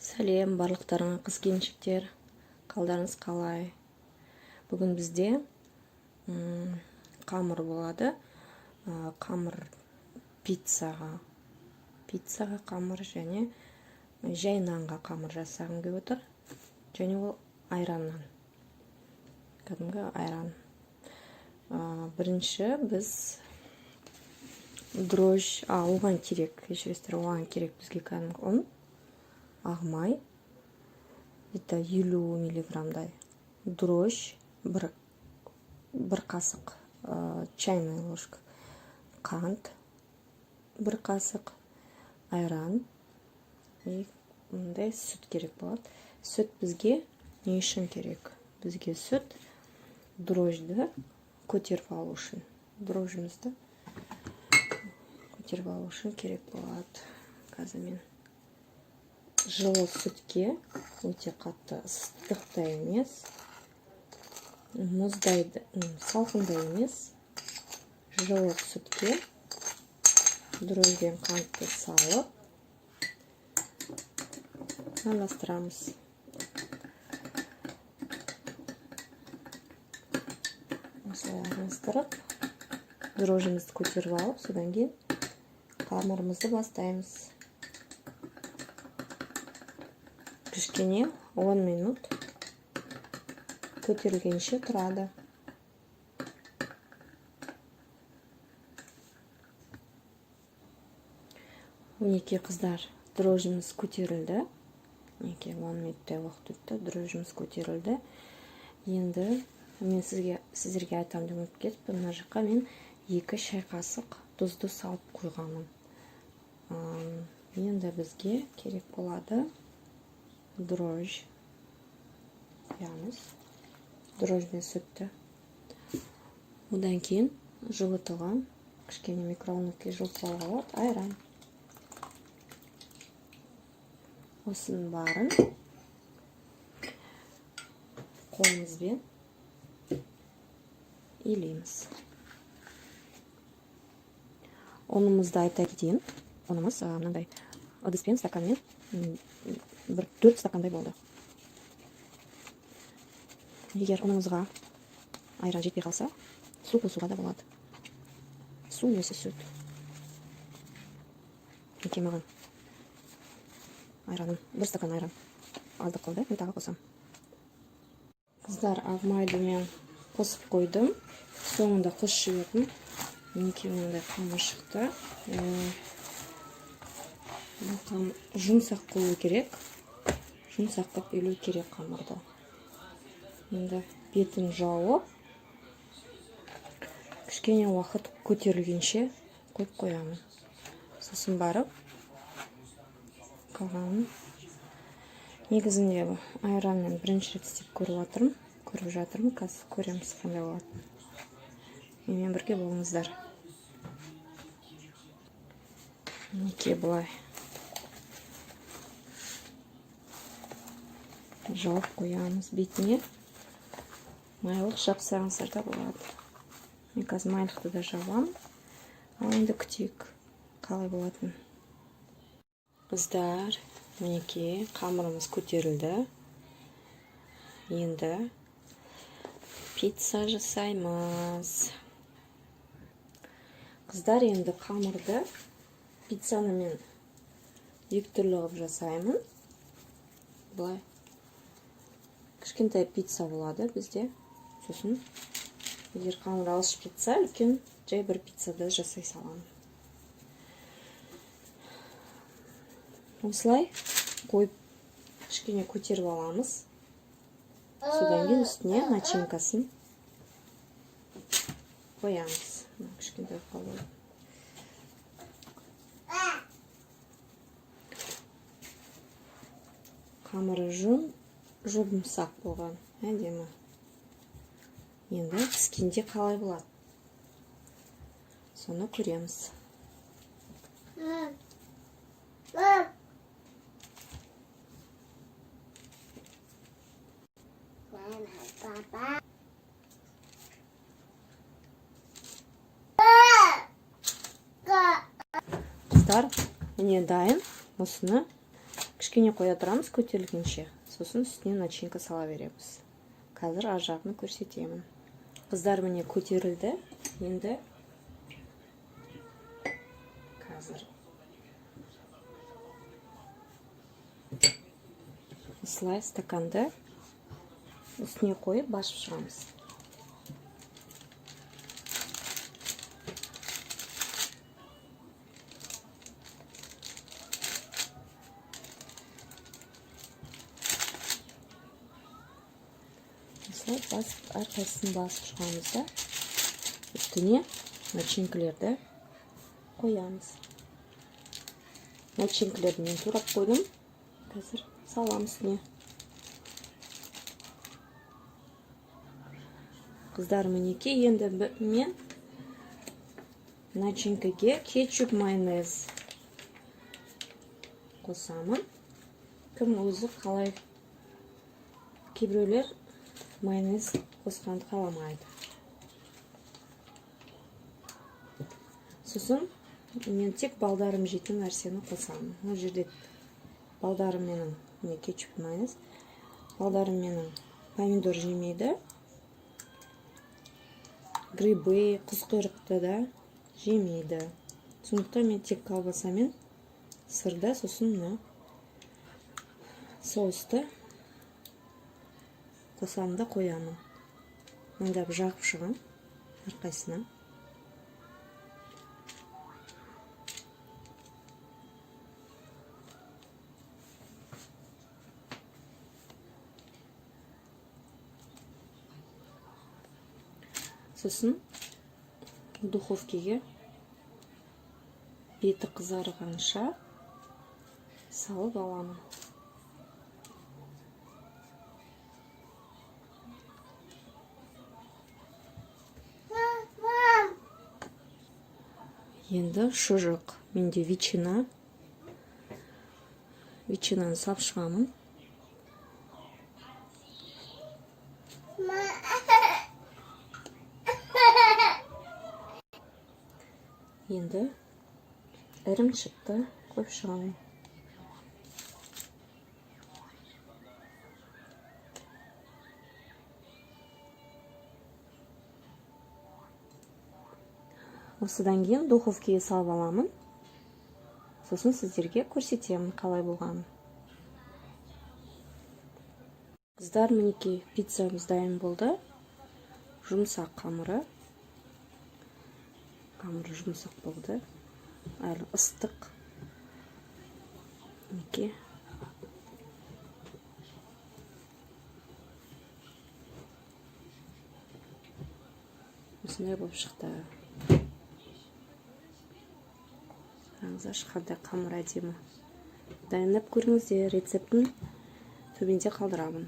Сәлем барлықтарыңа, қыз келіншектер, қалдарыңыз қалай? Бүгін бізде қамыр болады. Қамыр пиццаға қамыр және жай нанға қамыр жасағым келіп отыр. Және ол айраннан, кәдімгі айран. Бірінші біз дрожж, оған керек, кешіресіздер, оған керек бізге кәдімгі ұн, ақ май, где-то 50 миллиграммдай, дрожж бір қасық, чайная ложка, қант бір қасық, айран и мындай сүт керек болады. Сүт бізге не үшін керек? Бізге сүт дрожжды көтеріп алу үшін, дрожжімізді көтеріп алу үшін керек болады. Қазір мен жылы сүтке, өте қатты ыстық та емес, мұздай, салқын да емес, жылы сүтке дрожж бен қантты салып араластырамыз. Осылай араластырып, дрожжімізді көтеріп алып, содан кейін қамырымызды бастаймыз. Кішкене 10 минут көтерілгенше тұрады. Мінекей, қыздар, дрожжіміз көтерілді. Мінекей, 10 минуттай уақыт өтті, дрожжіміз көтерілді. Енді мен сіздерге айтамын деп ұмытып кетіппін. Мына жаққа мен 2 шай қасық тұзды салып қойғанмын. Енді бізге керек болады дрожж, құямыз дрожж бен сүтті. Одан кейін жылытылған, кішкене микроволновкаға жылытып алуға болады, айран. Осының барын қолымызбен илейміз. Ұнымызды айта кетейін. Ұнымыз мынандай ыдыспен, стаканмен бір 4 стакандай болды. Егер ұныңызға айран жетпей қалса, су қосуға да болады, су немесе сүт. Мінекей, маған айраным, бір стакан айран аздық қылды, мен тағы қосамын. Қыздар, ақ майды мен қосып қойдым, соңында қосып жібердім. Мінекей, мынандай қамыр шықты. Бұл қамыр жұмсақ болу керек, жұмсақ қылып илеу керек қамырды. Енді бетін жауып, кішкене уақыт көтерілгенше қойып қоямын. Сосын барып қалғанын. Негізінде айранмен бірінші рет істеп көріп жатырмын, көріп жатырмын. Қазір көреміз қандай болатынын. Менімен бірге болыңыздар. Мінекей, былай жауып қоямыз. Бетіне майлық жапсаңыздар да болады. Мен қазір майлықты да жабамын. Ал енді күтейік қалай болатынын. Қыздар, мінекей, қамырымыз көтерілді. Енді пицца жасаймыз. Қыздар, енді қамырды, пиццаны мен екі түрлі қылып жасаймын. Былай кішкентай пицца болады бізде. Сосын егер қамыр алышып кетсе, үлкен жай бір пиццада жасай саламын. Осылай қойып, кішкене көтеріп аламыз. Содан кейін үстіне начинкасын қоямыз. Мына кішкентай қалды. Қамыры жұмсақ болған, әдемі. Енді піскенде қалай болады, соны көреміз. Папа. Қыздар, міне, дайын. Осыны кішкене Кішкене қоя тұрамыз көтерілгенше, сосын үстіне начинка сала береміз. Қазір ар жағын көрсетемін. Қыздар, міне, көтерілді. Енді қазір осылай стаканды үстіне қойып басып шығамыз. Осылай басып, әрқайсысын басып шығамыз да, үстіне начинкалерді қоямыз. Начинкалерді мен турап қойдым, қазір саламыз үстіне. Қыздар, мінекей, енді мен начинкаге кетчуп, майонез қосамын. Кім өзі қалай, кейбіреулер майонез қосқанды қаламайды. Сосын мен тек балдарым жейтін нәрсені қосамын. Ол жерде балдарым менің, міне, кетчуп, майонез. Балдарым менің помидор жемейді, грибы, құсқұйрықты да жемейді. Сондықтан мен тек колбаса мен сырды, сосын мына соусты қосамын да қоямын. Мындап жағып шығамын әрқайсысына. Сосын духовкеге беті қызарғанша салып аламын. Мам. Енді шұжық, менде ветчина. Ветчинаны салып шығамын. Мам. Енді ірімшікті қойып шығамын. Осыдан кейін духовкеге салып аламын. Сосын сіздерге көрсетемін қалай болғанын. Қыздар, мінекей, пиццамыз дайын болды. Жұмсақ қамыры. Қамыры жұмсақ болды. Әлі ыстық. Мінекей. Осындай болып шықты. Қараңыздаршы, қандай қамыр әдемі. Дайындап көріңіздер, рецептін төменде қалдырамын.